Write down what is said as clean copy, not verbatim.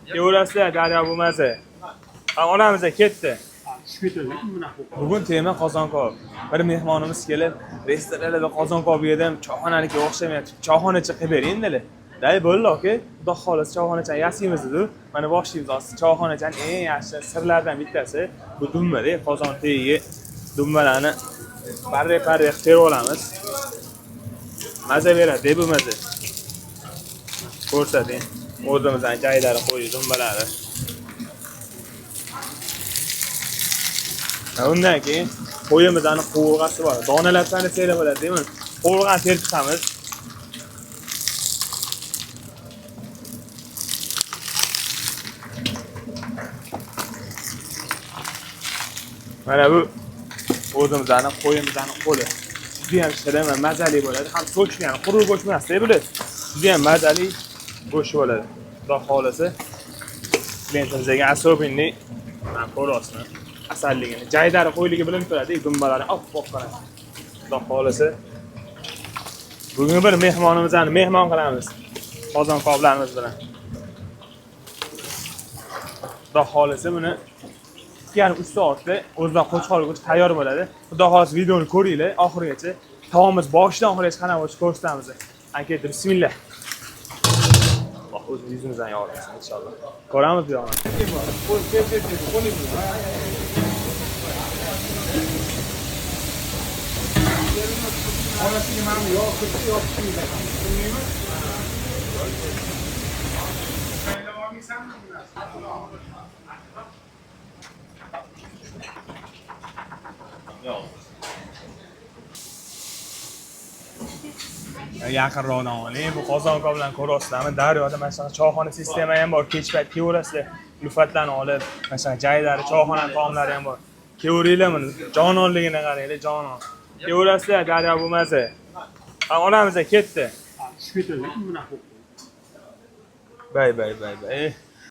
Kelaverasizlar, daryo bo'lmasa. Ha, onamiz ketdi. Bugun tema qozon kabob. Bir mehmonimiz kelib, restoranlarda qozon kabob yedim, choyxonanikiga o'xshamayapti. Choyxonacha qilib bering dedi. Day bo'ldi, aka. Xudo xohlasa choyxonachani yasaymiz dedi. Mana boshlaymiz hozir. Choyxonachani eng yaxshi sirlardan bittasi bu dumbada, qozon tagiga dumbalarni parra-parra qilib terib olamiz. Maza beradi, bu maza. Ko'rsating. O'zimizdan jaylari qo'ydik dumbalari. Undan keyin qo'yimizni qovurg'asi bor. Donalab tanasanglar bo'ladi, deymi? Qovurg'ani terib chiqamiz. Mana bu o'zimizni qo'yimizni qo'li. Juda ham shirin va mazali bo'ladi. Ham sochli, ham quruq go'sht emas, bular. Juda ham mazali go'sht bo'ladi. Xudo xohlasa klientimizga особенный mana ko'ryapsizmi? Asalligini, jaydari qo'yligi bilinib turadi, dumbalari oppoq qiladi. Xudo xohlasa bugun bir mehmonimizni mehmon qilamiz. Qozon kaboblarimiz bilan. Xudo xohlasa buni 2,5-3 soatda o'zidan qo'chqor go'sht tayyor bo'ladi. Xudo xohlasa videoni ko'ringlar oxirigacha. Taomimiz boshidan oxirigacha qanaqa bo'lishini ko'rsatamiz. Aka, bismillah. Alloh o'zi yuzimizdan yorsin inshaalloh. Ko'ramiz bu yog'ini. Orasiga mana bu yog' kirsa, yog' tushmaydi. Tushundingmi? Yaqinroqdan oling. Bu qozon kaboblarni ko'ryapsizlarmi? Daryoda mana shunaqa choyxona sistema ham bor. Kech payt kelaverasizlar. Ulfatlarni olib, mana shunaqa jaydari, choyxona taomlari ham bor. Kelaveringlar buni. Jononligini qaranglar, jonon. Kelaverasizlar, daryo bo'lmasa. Ha, onamiz ketdi. Tushib ketadi bunaqa. Bay bay bay bay.